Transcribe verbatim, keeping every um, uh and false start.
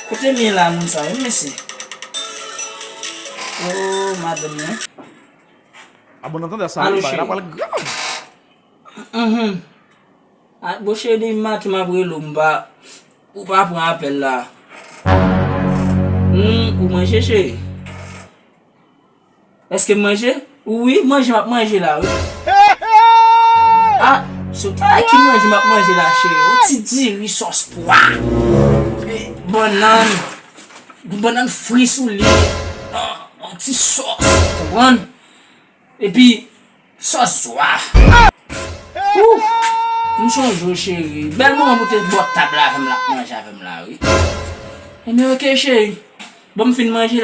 Kote m ye la, moun sa yo, mesye? Oh, madanm mwen. A bon, nan tande sa, wi, bagay la pral grav. Mhm. A, bon, cheri, depi maten m ap rele w, m pa, ou pa pran apèl la. Hmm, ou manje, cheri? Èske m manje? Wi, manje m ap manje la, wi. A, sou ki manje m ap manje la, cheri? Yon ti diri sòs pwa. Bannann. Bannann fri sou li. Yon ti sòs, konprann? Epi, sòs zwa. Ou, m sonje w, cheri. Bèl moman pou te bò tab la avè m, l ap manje avè m la, wi. Ebyen, oke, cheri. Bon, m fin manje la,